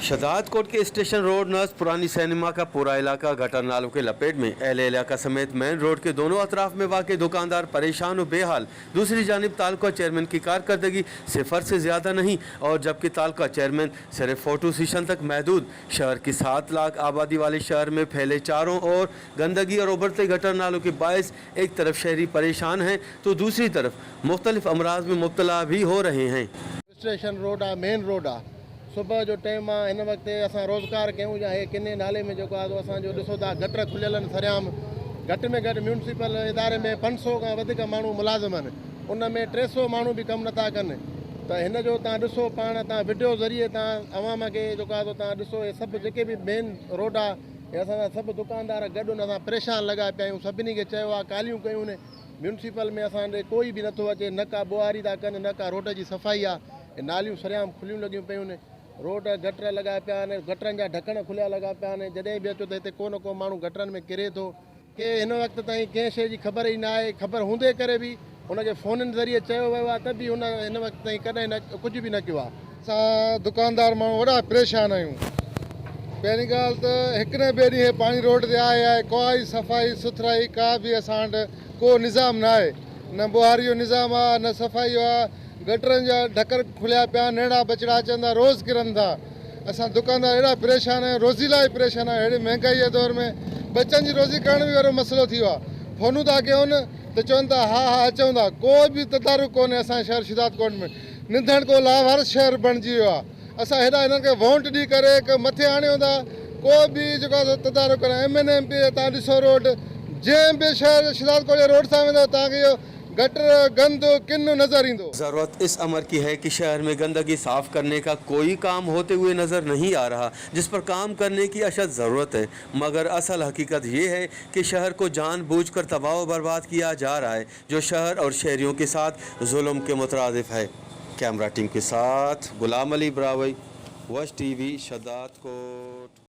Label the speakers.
Speaker 1: शहजादकोट के station road nurse पुरानी cinema का पूरा इलाका गटर नालों के लपेट में। अहले इलाका समेत मेन रोड के दोनों अतराफ में वाक़ दुकानदार परेशान और बेहाल। दूसरी जानिब तालुका चेयरमैन की कारकर्दगी सिफर से ज़्यादा नहीं और जबकि तालुका चेयरमैन सिर्फ फोटो सेशन तक महदूद। शहर की 7 लाख आबादी वाले शहर में फैले चारों ओर गंदगी और उभरते गटर नालों के बायस एक तरफ शहरी परेशान हैं तो दूसरी तरफ मुख्तलिफ अमराज में मुब्तला भी हो रहे हैं।
Speaker 2: स्टेशन रोड आहे, मेन रोड आहे। सुबुह जो टाइम आहे, हिन वक़्तु असां रोज़गार कयूं या हे किने नाले में जेको आहे असांजो ॾिसो था, गटर खुलियल आहिनि सरेआम। घटि में घटि म्यूनसिपल इदारे में 500 खां वधीक माण्हू मुलाज़िम आहिनि, उन में 300 माण्हू बि कमु नथा कनि। त हिन जो तव्हां ॾिसो पाण, तव्हां वीडियो ज़रिए तव्हां अवाम खे जेको आहे तव्हां ॾिसो, हे सभु जेके बि मेन रोड आहे, हे असांजा सभु दुकानदार गॾु हुन सां परेशान लॻा पिया आहियूं। सभिनी खे चयो आहे, कॉलियूं कयूं आहिनि। म्यूनसिपल में असां ॾे कोई बि नथो अचे, न का ॿुहारी था कनि, न का रोड जी सफ़ाई आहे। हे नालियूं सरेआम खुलियूं लॻियूं पयूं आहिनि, रोड गटर लॻा पिया आहिनि, गटरनि जा ढकण खुलिया लॻा पिया आहिनि। जॾहिं बि अचो त हिते को न को माण्हू गटरनि में किरे थो। के हिन वक़्तु ताईं कंहिं शइ जी ख़बर ई न आहे। ख़बर हूंदे करे बि हुनखे फ़ोननि ज़रिए चयो वियो आहे त बि हुन हिन वक़्तु ताईं कॾहिं न कुझु बि न कयो आहे।
Speaker 3: असां दुकानदार माण्हू वॾा परेशान आहियूं। पहिरीं ॻाल्हि त हिकु न ॿिए ॾींहुं पाणी रोड ते आहे आहे। कोई सफ़ाई सुथराई का बि असां वटि को निज़ाम न आहे, न ॿुहारी जो निज़ाम आहे, न सफ़ाई जो आहे। गटरनि जा ढकर खुलिया पिया आहिनि, नंढा बचड़ा अचनि था, रोज़ किरनि था। असां दुकानदार एॾा परेशान आहियूं, रोज़ी लाइ परेशान आहियूं। अहिड़ी महांगाई जे दौर में बच्चनि जी रोज़ी करणु बि वॾो मसइलो थी वियो आहे। फोनूं था कयूं त चवनि था हा हा, अचूं था। को बि तदारुक कोन्हे। असांजे शहर शिदादकोट में निंधण को लावारिस शहर बणिजी वियो आहे। असां हेॾा हिननि खे वोट ॾेई करे हिकु मथे आणियूं था, को बि जेको आहे तदारुक करे। एम एन, एम पी, तव्हां ॾिसो रोड, जंहिं बि शहर शिदादकोट जे रोड सां वेंदव, तव्हांखे इहो गटर गंद किन नज़र ईंदो।
Speaker 1: ज़रूरत इस अमर की है कि शहर में गंदगी साफ़ करने का कोई काम होते हुए नज़र नहीं आ रहा, जिस पर काम करने की अशद ज़रूरत है। मगर असल हकीकत ये है कि शहर को जानबूझकर तबाह व बर्बाद किया जा रहा है, जो शहर और शहरियों के साथ जुल्म के मुतरादिफ है। कैमरा टीम के साथ गुलाम अली ब्रावई, वश टीवी, शदादकोट।